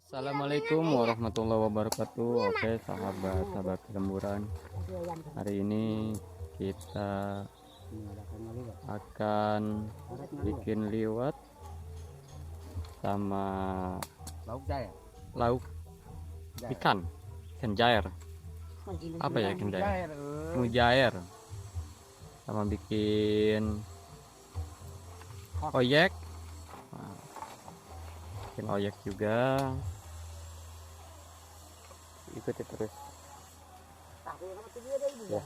Assalamualaikum warahmatullahi wabarakatuh. Oke sahabat-sahabat lemburan, hari ini kita akan bikin liwet sama lauk ikan, ikan jair. Apa ya ikan jair? Mujair. Sama bikin oyek. Bikin oyek juga. Ikuti terus ya.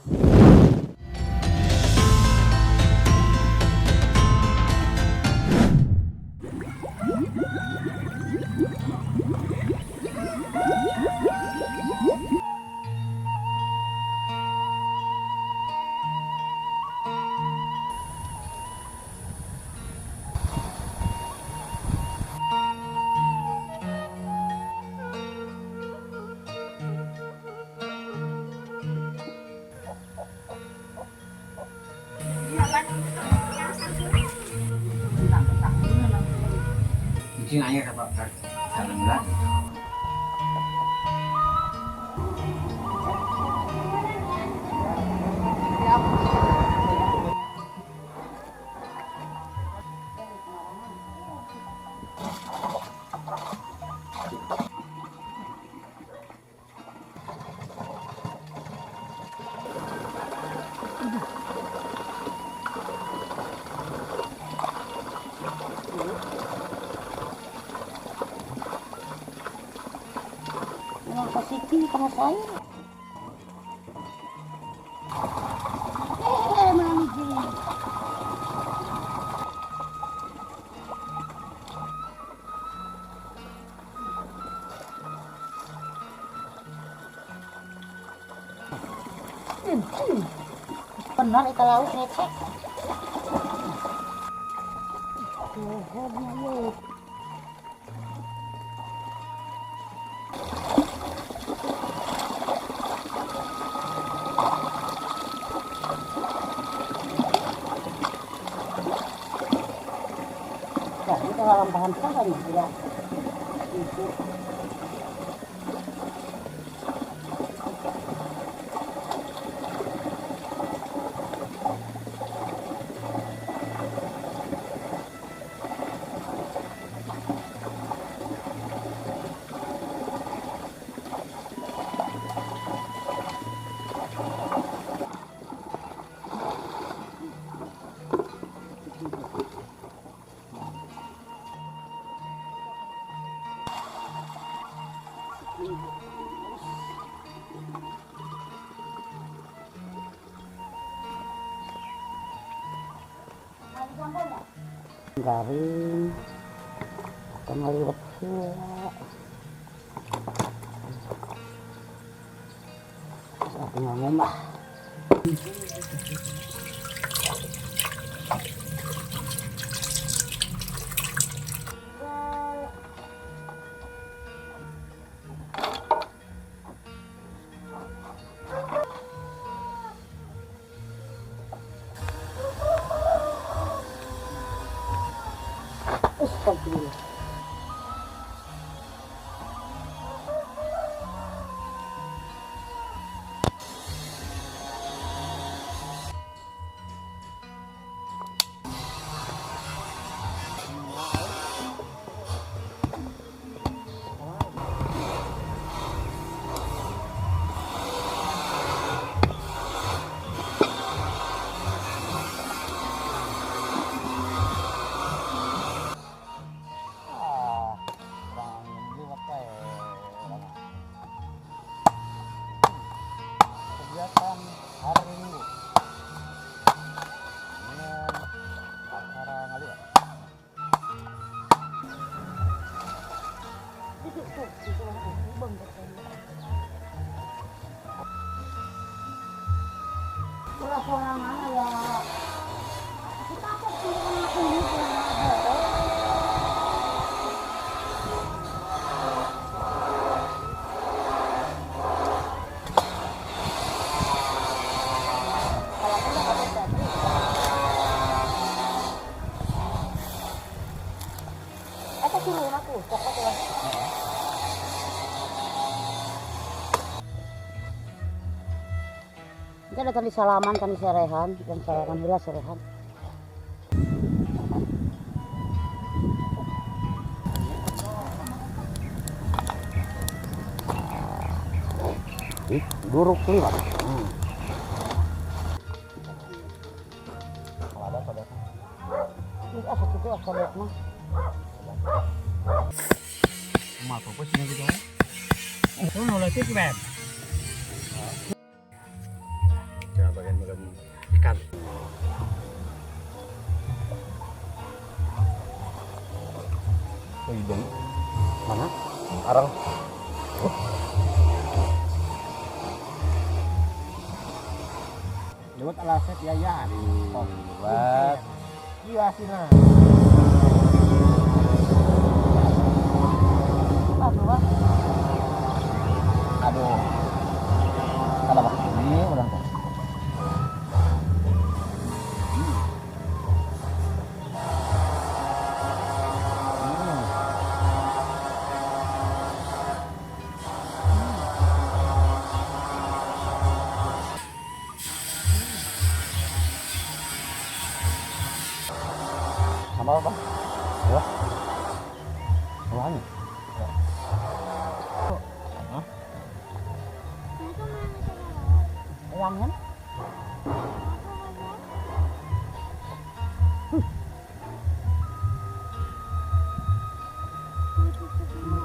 Positif sama saya. Benar itu lauk ngecek. Itu bahan kan ya. Itu. Garing atau ngeliwet heula. Terus aku ngomong ah. Astagfirullah. Kegiatan hari Minggu dengan acara ngaliwet. Ulah sorangan ya. Aku takut aku gitu. Aku. Kita datang di salaman, kan di serehan, dan salaman heula serehan. Ih, duruk lima. Ada pada. Ih, asa kitu asa liat mah. Mah apa sih gitu? Itu nolak sih, Beb. Bagian-bagian ikan. Oh, hidung. Mana? Arang. Oh. Lewat alaset ya ya. Lewat. Iya sih nah. Aduh. Ada waktu ini udah tuh. Sama apa? Ya. Apaan? Ya. Hah? Uangnya?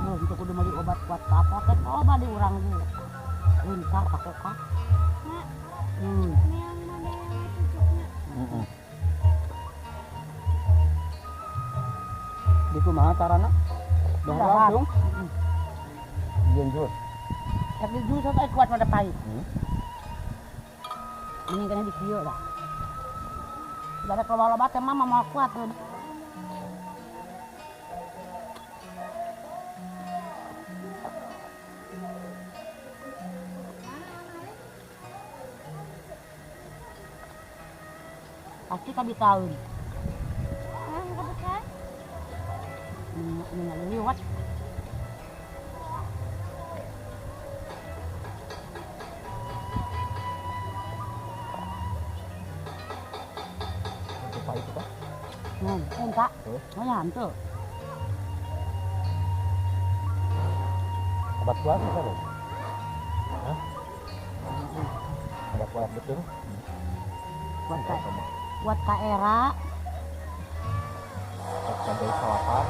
Untuk udah beli obat kuat ke apotek, obat di urang dulu. Lintar ka koka. Di kumaha carana? Dah langsung. Jus jus. Tapi jus atau kuat pada pahit. Ini kena di kieu lah. Tidak ada keloba-loba teh mah mau kuat tuh. Pasti kami tahu. Ini nggak lewat. Apa itu pak? Enggak. Oh ya, itu. Obat kuat apa tuh? Hah? Obat kuat betul. Buat Kak Era. Cabai salapan.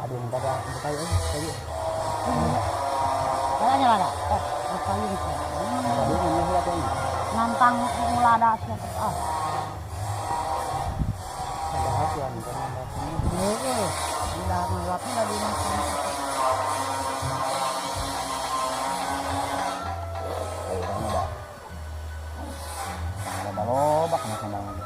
Aduh, pada kayu kayu. Kayaknya lada. Oh, kayu itu. Nantang lada siapa? Ah. Ada hati yang karena Heeh. Udah ngelapnya dari lobak na sandang lagi.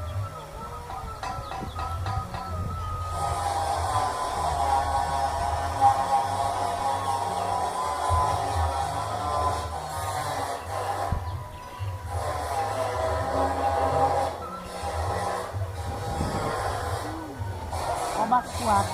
Obat kuat.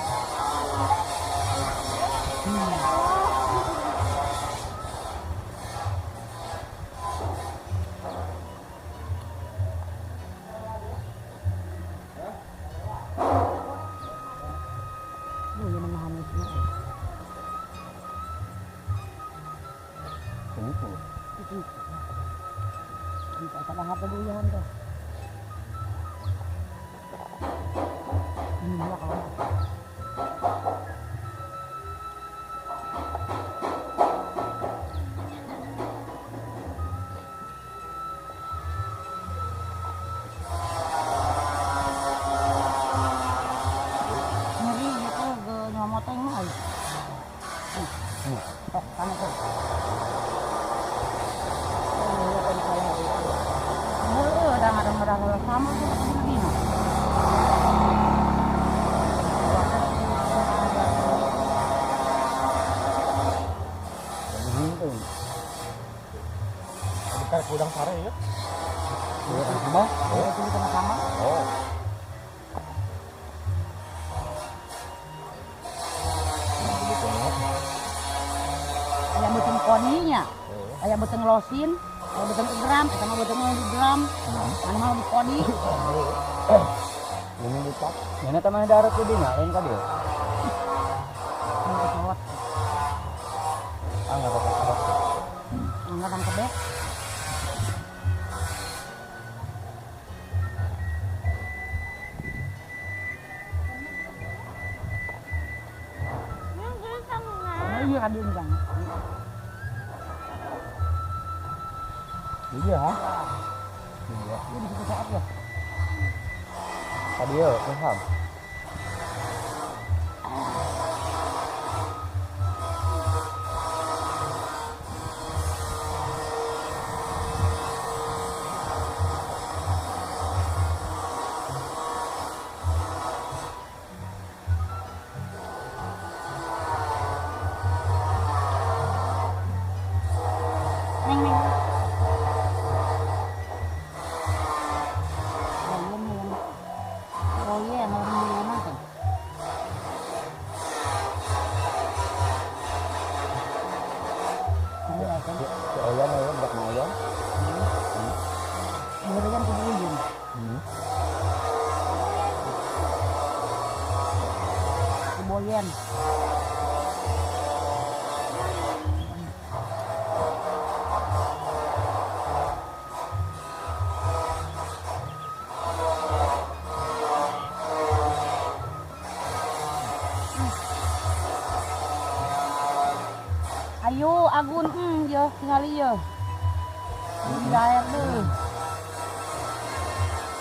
Udang sare ya? Udang sama? Oh, itu sama-sama. Oh. beuteung losin, aya beuteung gram, eta mah beuteung di gram. Mana mah di kodi. Ini di top. Mana tamah darat di dinya lain ka dieu. Ini pesawat. Ah enggak apa-apa. Enggak tangkep deh. Iya kan diundang. Iya. Iya. Iya di situ saat ya. Tadi ya, paham. Neng neng. Oh iya, mau beli mana? Si Oyan, Oyan, budak mau Oyan. Oyan kudu ujung. Boyen. Ayo Agun, yo tingali yo. Di air deh.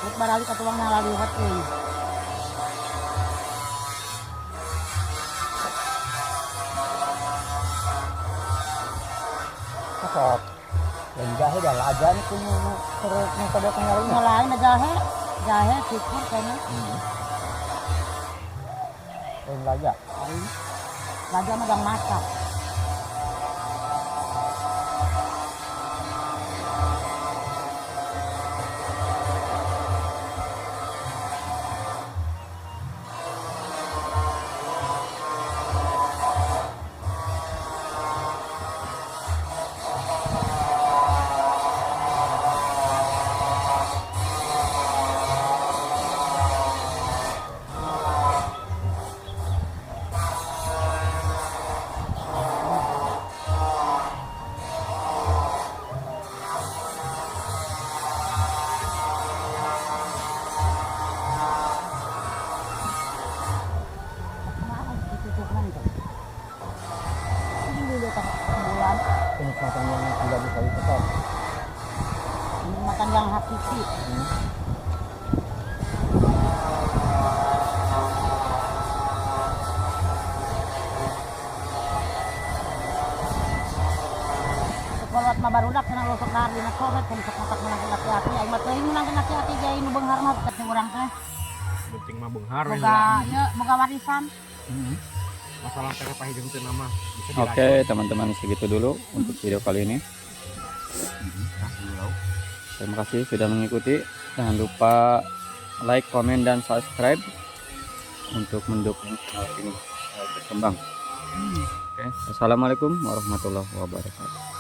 Rek barali ka tuang nalaliwat euy. Sok. Lain jahe dah laja nih punya terus nu pada kengalnya. Lain jahe, jahe syukur kayaknya. Lain laja. Laja mah jang masak. Kenikmatan yang tidak bisa ditebak. Kenikmatan yang hakiki. Sekolot mah barudak cenah losok dahar dina coret kan sok matak menang hati-hati aing mah teuing menang hati-hati jai nu beunghar mah teh urang teh. Penting mah beunghar we. Boga nya boga warisan. Masalah teh pahijeng teu nama. Oke teman-teman, segitu dulu untuk video kali ini. Terima kasih sudah mengikuti. Jangan lupa like, komen, dan subscribe untuk mendukung channel ini berkembang. Oke, assalamualaikum warahmatullahi wabarakatuh.